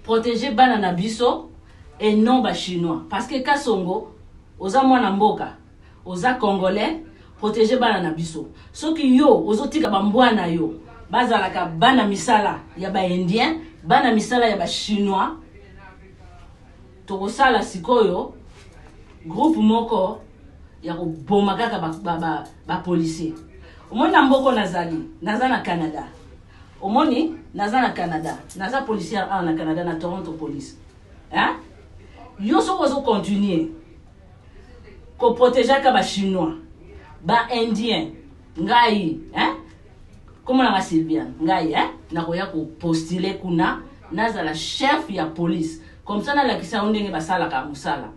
Proteger bana na biso et non ba chinois parce que Kasongo oza mwana mboka oza congolais proteger bana na biso soki yo ozotika ba mbwa na yo bazalaka bana misala ya ba indien bana misala ya ba chinois tokosala sikoyo groupe moko ya koboma kaka bapolicier ba, ba, ba omoni na mboko nazali naza na canada Omoni naza na Canada naza policière awa na Canada na Toronto police hein yo soki ozo continuer ko protegeaka ba chinois ba indien ngai hein kombo nanga Sylviane ngai hein nakoya ko postuler kuna nazala chef ya police comme ça nalakisa yo ndenge basalaka mosala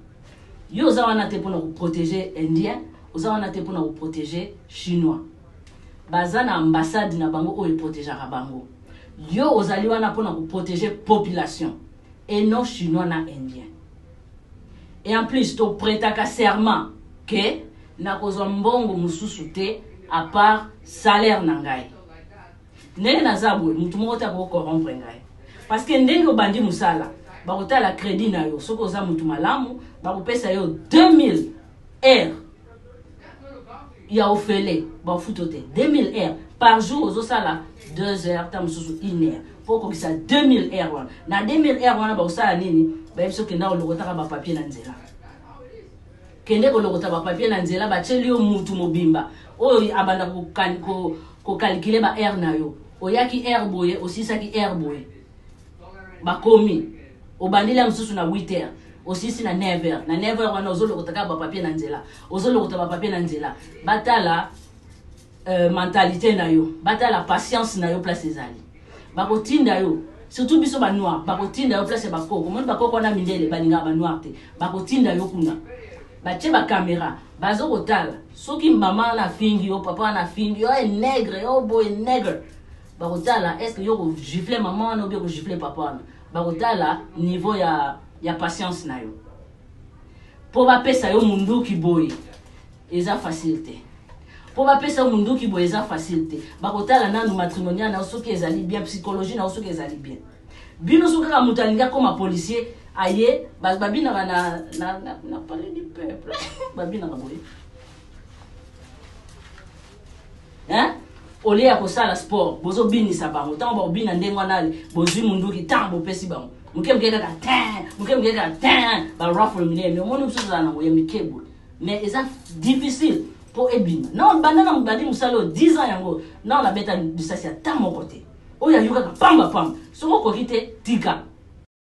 yo oza wana te mpona koprotege indien oza wana te mpona koprotege chinois Baza na ambassade na bango oyo e protegeaka bango. Yo ozali wana pona ko proteger population et non chinois na indien. Et en plus to pretaka serment que nakozwa mbongo mosusu te à part salaire na ngai. Ndenge naza boye mutu moko te akoki corrompre ngai. Parce que ndenge obandi musala bakotala credit na yo soki oza mutu malamu bakopesa yo 2000 heures ya ofele bafuto te 2000 heures par jour ozosala 2 heures ta mosusu 1 heure mpo okokisa 2000 heures wana na 2000 heures wana bakosala nini bayebi soki kenda kolokotaka bapapier na nzela kende kolokota bapapier na nzela batyeli yo mutu mobimba oyo abanda kokalkile ba heure na yo oyaki heure boye osisaki heure boye bakomi obandeli ya mosusu na 8 heures osilisi na 9 heures na 9 heures wana ozolokota kaka bapapier na nzela ozolokota bapapier na nzela batala euh, mentalité na yo batala patience na yo place ezali bakotinda yo surtout biso banoir bakotinda yo place ya bakoko omoni bakoko wana mindele balingaka banoir te bakotinda yo kuna batie bakamera bazo kotala soki mama wana afingi yo papa wana afingi yo e negre yo boye negre bakotala est ce que yo kogifle mama wana obi kogifle papa wana bakotala niveau ya, ya patience na yo mpo bapesa yo munduki boye eza facile te mpo bapesa yo munduki boye eza facile te bakotala nanu matrimonial na yo soki ezali bien psychologie na yo soki ezali bien bino soki kaka moto alingi akoma policier aye babinaka na, na, na, na palais du peuple babinaka boye hein olie ya kosala sport bozobinisa bango ntango bakobina ndenge wana bozwi munduki ntango bopesi bango moke moke kaka tin moke moke kaka tin barafle minene omoni mosusu ezala nango ya mike boye mais eza difficile mpo ebima non banda na mobandi mosala oyo 10 ans yango nao nabeta lisasi ata moko te oyo ayokaka pamba pamba soki okoki te tika.